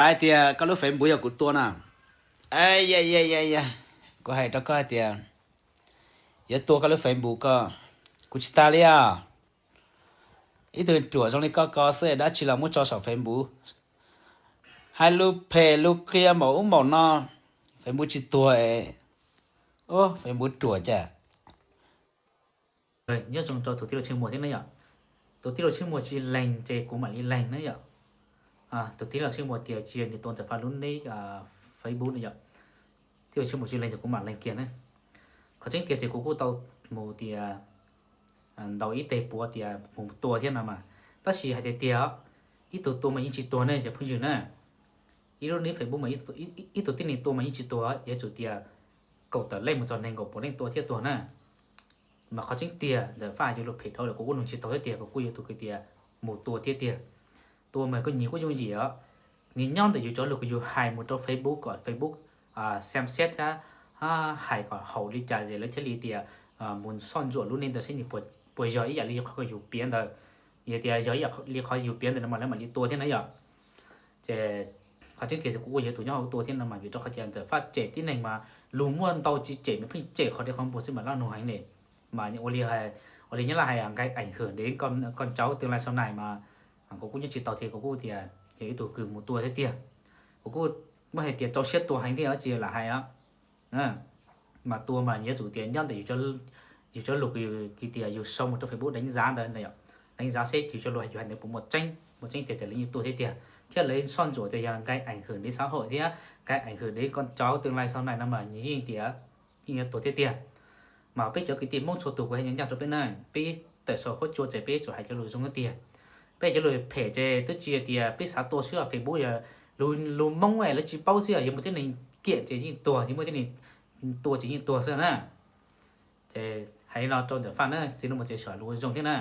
Hais tias koj lub Facebook yog kuv tua na. Ya ya ya ya, kuv hais rau koj hais tias yuav tua koj lub Facebook ko, kuv tsis tas li os. Ib tug ruam zoo li koj ko xwb dab tsi los muab tso saum Facebook, hais lus phem lus qhia npaum ub npaum no, Facebook tsis tuag es, Facebook ruam cas. Nyob zoo rau tus tij laug Tsheej Muas thiab na yom. Tus tij laug Tsheej Muas tsis lees ces kuv mam li lees na yom. Tus tij laug Tsheej Muas tias tsis yog nws tua Ntxawm Faj lub nick Facebook na yom. Tij laug Tsheej Muas tsis lees ces kuv mam lees kiag na. Qhov tseeb tiag ces kuv kuj tau mus tias ntaus ib teg puav tias mus tua thiab no mas, tab sis hais tias tiag, ib tug tua mas yeej tsis tuag ne cov phooj ywg na. Ib lub nick Facebook mas ib tug tib neeg tua mas yeej tsis tuag, yuav tsum tias kaum tawm leej mus txog nees nkaum puas leej tua thiaj tuag na. Mas qhov tseeb tiag Ntxawm Faj yuav luag phem dhau lawm kuv kuj nug tsis tau thiab tiag, kuv kuj yuav tus kwv tias mus tua thiab tiag. Tua mas koj nyias kuj yooj yim os. Nws nyob ntawm yus cov lus kws yus hais mus rau Facebook kom Facebook xem xét thiab hais kom haum li cas es lawv thiaj li tias mus soj ntsuam lub neej ntawd seb nws puas yog ib yam li qhov yus piav ntawd. Yog tias yog ib yam li qhov yus piav ntawd no mas lawv mam li tua thiab na yom. Ces qhov tseeb tiag kuv kuj yog tus nyob hauv tua thiab no mas vim rau qhov tias Ntxawm Faj cem tib neeg mas lus muaj ntau tsis cem mas pheej cem qhov deb qhov npua xwb mas laj nug heev li. Mas ua li, ua li Nyab Laj hais nqaij ảnh hưởng đến con cháu tương lai sau này mas kuv kuj nyob tsis tau thiab kuv kuj tias yog ib tug kws mus tua thiab tiag. Kuv kuj muab hais tias rau siab tua heev thiab tsis lam hais. Mas tua mas yuav tsum tias nyob ntawm yus cov lus kws tias yus sau mus rau Facebook đánh giá ntawd na yom, đánh giá seb yus cov lus yus hais ntawd puas muaj tseeb, muaj tseeb tiag ces lawv yeej tua thiab tiag, thiab lawv soj ntsuam tias yog nqaij ảnh hưởng đến xã hội thiab nqaij ảnh hưởng đến con cháu tương lai sau này no mas nws yeej tias yeej yuav tuag thiab tiag. Mas peb cov kwv tij Hmoob txhua tus kuv hais ncaj ncaj rau peb na, peb tawm saum huab cua ces peb tsum hais cov lus zoo thiab tiag. Peb cov lus phem ces twb tsis tias peb xav tua xwb, Facebook yog lus Hmoob lawv tsis paub xwb, yog muaj tib neeg kiam ces yeej tuag, yog muaj tib neeg tua ces yeej tuag xwb na. Ces hais li no rau Ntxawm Faj na, txiv lus mas ces sawv lus zoo thiab na.